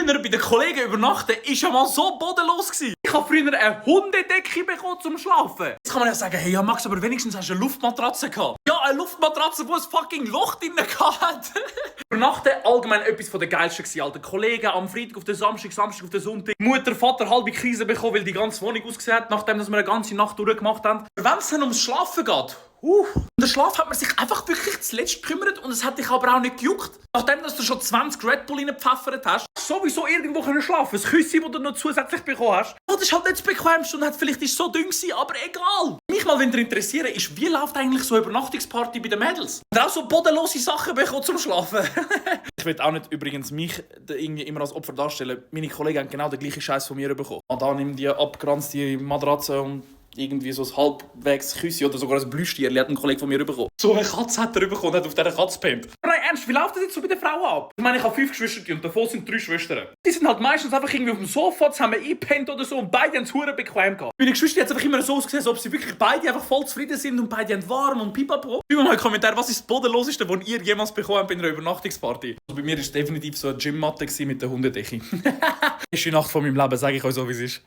Früher bei den Kollegen übernachten war ja mal so bodenlos gewesen. Ich habe früher eine Hundedecke bekommen zum Schlafen. Jetzt kann man ja sagen, hey ja Max, aber wenigstens hast du eine Luftmatratze gehabt. Ja, eine Luftmatratze, die ein fucking Loch drin hat. Übernachten allgemein etwas von der geilsten gewesen, Alter. Kollegen am Freitag auf den Samstag, Samstag auf den Sonntag. Mutter, Vater halbe Krise bekommen, weil die ganze Wohnung ausgesehen hat, nachdem wir eine ganze Nacht durchgemacht haben. Wenn es dann ums Schlafen geht, um den Schlaf hat man sich einfach wirklich zuletzt gekümmert und es hat dich aber auch nicht gejuckt. Nachdem dass du schon 20 Red Bull reingepfeffert hast, sowieso irgendwo können schlafen. Das Küsschen, das du noch zusätzlich bekommen hast. Ja, das ist halt nicht das Bequemste und vielleicht ist es so dünn gewesen, aber egal. Mich mal interessieren ist, wie läuft eigentlich so eine Übernachtungsparty bei den Mädels? Und auch so bodenlose Sachen bekommen zum Schlafen. Ich will auch nicht übrigens mich irgendwie immer als Opfer darstellen. Meine Kollegen haben genau den gleichen Scheiß von mir bekommen. Und dann nimm die abgeranzte Matratze und irgendwie so ein halbwegs Küssi oder sogar ein Blüstierli hat ein Kollege von mir bekommen. So eine Katze hat er bekommen, hat auf dieser Katze gepennt. Nein, ernst, wie läuft das jetzt so bei den Frauen ab? Ich meine, ich habe 5 Geschwister und davon sind 3 Schwestern. Die sind halt meistens einfach irgendwie auf dem Sofa zusammen eingepennt oder so und beide haben es verdammt bequem gehabt. Meine Geschwister haben es einfach immer so ausgesehen, als ob sie wirklich beide einfach voll zufrieden sind und beide haben warm und pipapo. Schreibt mal in den Kommentaren, was ist das Bodenloseste, das ihr jemals bekommen habt bei einer Übernachtungsparty? Also bei mir war es definitiv so eine Gymmatte mit der Hundedecke. Die beste Nacht von meinem Leben, sage ich euch so, wie es ist.